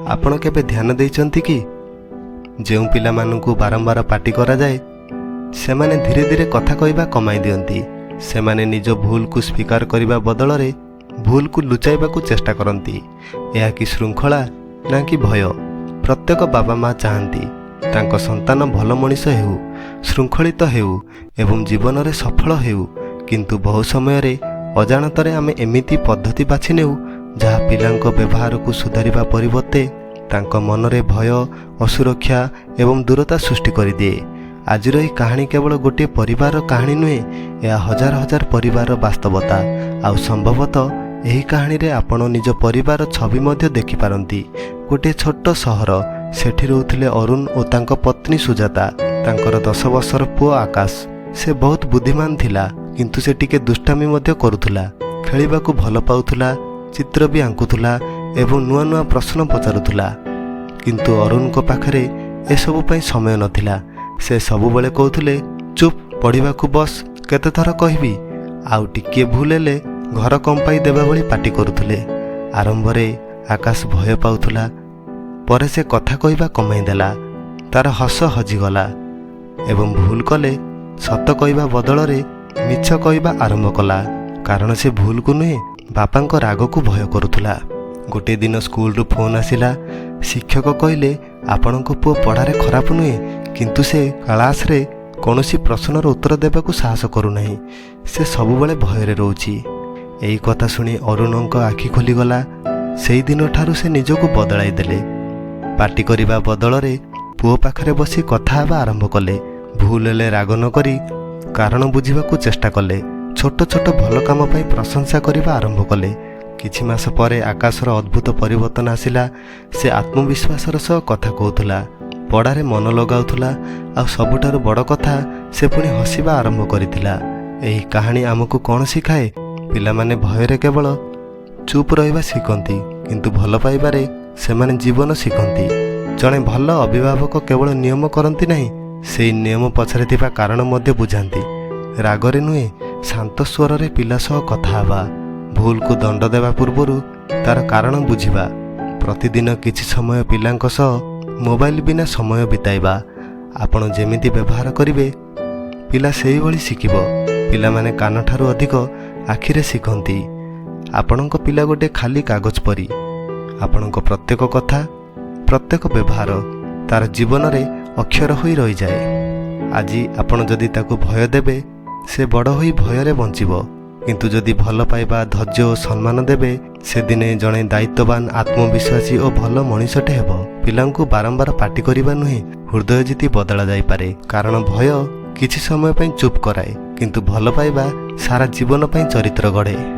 ଆପଣ କେବେ ଧ୍ୟାନ ଦେଇଛନ୍ତି କି, ଯେଉଁ ପିଲାମାନଙ୍କୁ ବାରମ୍ବାର ପାଟି କରାଯାଏ, ସେମାନେ ଧୀରେ ଧୀରେ କଥା କହିବା କମାଇ ଦିଅନ୍ତି? ସେମାନେ ନିଜ ଭୁଲକୁ ସ୍ୱୀକାର କରିବା ବଦଳରେ ଭୁଲକୁ ଲୁଚାଇବାକୁ ଚେଷ୍ଟା କରନ୍ତି। ଏହା କି ଶୃଙ୍ଖଳା, ନା କି ଭୟ? ପ୍ରତ୍ୟେକ ବାପା ମା ଚାହାନ୍ତି ତାଙ୍କ ସନ୍ତାନ ଭଲ ମଣିଷ ହେଉ, ଶୃଙ୍ଖଳିତ ହେଉ ଏବଂ ଜୀବନରେ ସଫଳ ହେଉ। କିନ୍ତୁ ବହୁ ସମୟରେ ଅଜାଣତରେ ଆମେ ଏମିତି ପଦ୍ଧତି ବାଛି ନେଉ, ଯାହା ପିଲାଙ୍କ ବ୍ୟବହାରକୁ ସୁଧାରିବା ପରିବର୍ତ୍ତେ ତାଙ୍କ ମନରେ ଭୟ, ଅସୁରକ୍ଷା ଏବଂ ଦୂରତା ସୃଷ୍ଟି କରିଦିଏ। ଆଜିର ଏହି କାହାଣୀ କେବଳ ଗୋଟିଏ ପରିବାରର କାହାଣୀ ନୁହେଁ, ଏହା ହଜାର ହଜାର ପରିବାରର ବାସ୍ତବତା। ଆଉ ସମ୍ଭବତଃ ଏହି କାହାଣୀରେ ଆପଣ ନିଜ ପରିବାରର ଛବି ମଧ୍ୟ ଦେଖିପାରନ୍ତି। ଗୋଟିଏ ଛୋଟ ସହର। ସେଠି ରହୁଥିଲେ ଅରୁଣ ଓ ତାଙ୍କ ପତ୍ନୀ ସୁଜାତା, ତାଙ୍କର 10 ବର୍ଷର ପୁଅ ଆକାଶ। ସେ ବହୁତ ବୁଦ୍ଧିମାନ ଥିଲା, କିନ୍ତୁ ସେ ଟିକେ ଦୁଷ୍ଟାମି ମଧ୍ୟ କରୁଥିଲା। ଖେଳିବାକୁ ଭଲ ପାଉଥିଲା, ଚିତ୍ର ବି ଆଙ୍କୁଥିଲା ଏବଂ ନୂଆ ନୂଆ ପ୍ରଶ୍ନ ପଚାରୁଥିଲା। କିନ୍ତୁ ଅରୁଣଙ୍କ ପାଖରେ ଏସବୁ ପାଇଁ ସମୟ ନଥିଲା। ସେ ସବୁବେଳେ କହୁଥିଲେ, "ଚୁପ୍, ପଢ଼ିବାକୁ ବସ, କେତେଥର କହିବି?" ଆଉ ଟିକିଏ ଭୁଲ ହେଲେ ଘର କମ୍ପାଇ ଦେବା ଭଳି ପାଟି କରୁଥିଲେ। ଆରମ୍ଭରେ ଆକାଶ ଭୟ ପାଉଥିଲା। ପରେ ସେ କଥା କହିବା କମାଇ ଦେଲା, ତାର ହସ ହଜିଗଲା ଏବଂ ଭୁଲ କଲେ ସତ କହିବା ବଦଳରେ ମିଛ କହିବା ଆରମ୍ଭ କଲା, କାରଣ ସେ ଭୁଲକୁ ନୁହେଁ, ବାପାଙ୍କ ରାଗକୁ ଭୟ କରୁଥିଲା। ଗୋଟିଏ ଦିନ ସ୍କୁଲରୁ ଫୋନ୍ ଆସିଲା। ଶିକ୍ଷକ କହିଲେ, "ଆପଣଙ୍କ ପୁଅ ପଢ଼ାରେ ଖରାପ ନୁହେଁ, କିନ୍ତୁ ସେ କ୍ଲାସ୍ରେ କୌଣସି ପ୍ରଶ୍ନର ଉତ୍ତର ଦେବାକୁ ସାହସ କରୁନାହିଁ। ସେ ସବୁବେଳେ ଭୟରେ ରହୁଛି।" ଏହି କଥା ଶୁଣି ଅରୁଣଙ୍କ ଆଖି ଖୋଲିଗଲା। ସେଇଦିନଠାରୁ ସେ ନିଜକୁ ବଦଳାଇ ଦେଲେ। ପାଟି କରିବା ବଦଳରେ ପୁଅ ପାଖରେ ବସି କଥା ହେବା ଆରମ୍ଭ କଲେ। ଭୁଲ ହେଲେ ରାଗ ନ କରି କାରଣ ବୁଝିବାକୁ ଚେଷ୍ଟା କଲେ। ଛୋଟ ଛୋଟ ଭଲ କାମ ପାଇଁ ପ୍ରଶଂସା କରିବା ଆରମ୍ଭ କଲେ। କିଛି ମାସ ପରେ ଆକାଶର ଅଦ୍ଭୁତ ପରିବର୍ତ୍ତନ ଆସିଲା। ସେ ଆତ୍ମବିଶ୍ୱାସର ସହ କଥା କହୁଥିଲା, ପଢ଼ାରେ ମନ ଲଗାଉଥିଲା, ଆଉ ସବୁଠାରୁ ବଡ଼ କଥା, ସେ ପୁଣି ହସିବା ଆରମ୍ଭ କରିଥିଲା। ଏହି କାହାଣୀ ଆମକୁ କ'ଣ ଶିଖାଏ? ପିଲାମାନେ ଭୟରେ କେବଳ ଚୁପ୍ ରହିବା ଶିଖନ୍ତି, କିନ୍ତୁ ଭଲ ପାଇବାରେ ସେମାନେ ଜୀବନ ଶିଖନ୍ତି। ଜଣେ ଭଲ ଅଭିଭାବକ କେବଳ ନିୟମ କରନ୍ତି ନାହିଁ, ସେଇ ନିୟମ ପଛରେ ଥିବା କାରଣ ମଧ୍ୟ ବୁଝାନ୍ତି। ରାଗରେ ନୁହେଁ, ଶାନ୍ତ ସ୍ୱରରେ ପିଲା ସହ କଥା ହେବା। ଭୁଲକୁ ଦଣ୍ଡ ଦେବା ପୂର୍ବରୁ ତାର କାରଣ ବୁଝିବା। ପ୍ରତିଦିନ କିଛି ସମୟ ପିଲାଙ୍କ ସହ ମୋବାଇଲ ବିନା ସମୟ ବିତାଇବା। ଆପଣ ଯେମିତି ବ୍ୟବହାର କରିବେ, ପିଲା ସେଇଭଳି ଶିଖିବ। ପିଲାମାନେ କାନଠାରୁ ଅଧିକ ଆଖିରେ ଶିଖନ୍ତି। ଆପଣଙ୍କ ପିଲା ଗୋଟେ ଖାଲି କାଗଜ ପରି। ଆପଣଙ୍କ ପ୍ରତ୍ୟେକ କଥା, ପ୍ରତ୍ୟେକ ବ୍ୟବହାର ତାର ଜୀବନରେ ଅକ୍ଷର ହୋଇ ରହିଯାଏ। ଆଜି ଆପଣ ଯଦି ତାକୁ ଭୟ ଦେବେ, ସେ ବଡ଼ ହୋଇ ଭୟରେ ବଞ୍ଚିବ। କିନ୍ତୁ ଯଦି ଭଲ ପାଇବା, ଧୈର୍ଯ୍ୟ ଓ ସମ୍ମାନ ଦେବେ, ସେ ଦିନେ ଜଣେ ଦାୟିତ୍ୱବାନ, ଆତ୍ମବିଶ୍ୱାସୀ ଓ ଭଲ ମଣିଷଟେ ହେବ। ପିଲାଙ୍କୁ ବାରମ୍ବାର ପାଟି କରିବା ନୁହେଁ, ହୃଦୟ ଜିତି ବଦଳା ଯାଇପାରେ। କାରଣ ଭୟ କିଛି ସମୟ ପାଇଁ ଚୁପ୍ କରାଏ, କିନ୍ତୁ ଭଲ ପାଇବା ସାରା ଜୀବନ ପାଇଁ ଚରିତ୍ର ଗଢ଼େ।